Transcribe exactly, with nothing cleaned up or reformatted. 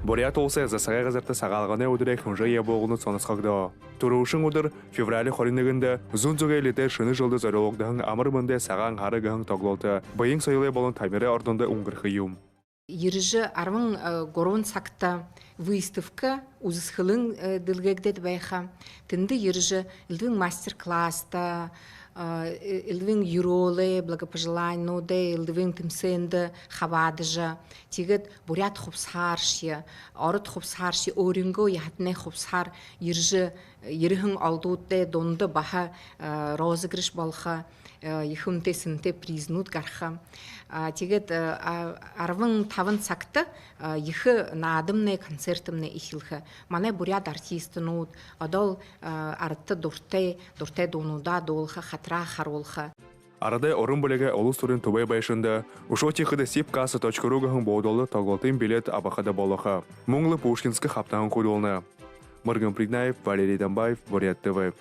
Буряад Уласай Засагай газарта Сагаалганай үдэрэй хэмжээ ябуулганууд соносхогдоо. Түрүүшын үдэр, февраль хорин нэгэндэ, зүүн зүгэй литээр Шэнэ жэлдэ зорюулагдаһан «Амар мэндэ, Сагаан һара» гэһэн тоглолто бэеын соёлой болон тамирай ордондо үнгэрхэ юм. Ерэжэ арбан гурбан сагта выставка, үзэсхэлэн дэлгээгдээд байха. Тэндэ ерэжэ элдэбын мастер-класста, элдэбын юрөөлэй, благопожеланинуудай, элдэбын тэмсээндэ хабаадажа, тиигээд буряад хубсаһааршье, ород хубсаһааршье, өөрынгөө яһатанай хубсаһаар ерэжэ, ерэһэн олдуудтай дунда баһа розыгрыш болохо, ехэ үнэтэй сэнтэй призэнүүд гараха. Тиигээд арбан табан сагта ехэ наадамнай, концертмнай эхилхэ. Манай буряад артистнууд, одоол арадта дуратай, дуратай дуунуудаа дуулаха, хатараа харуулха. Арадай уран бэлигэй улас түрын түбэй байшанда үшөө тиихэдэ Сибкасса точка ру гэһэн буудалда тоглолтын билет абахада болохо. Мүн лэ Пушкинска хабтаһан хүдэлнэ. Мэргэн Приднаев, Валерий Дамбаев, Буряад ТВ.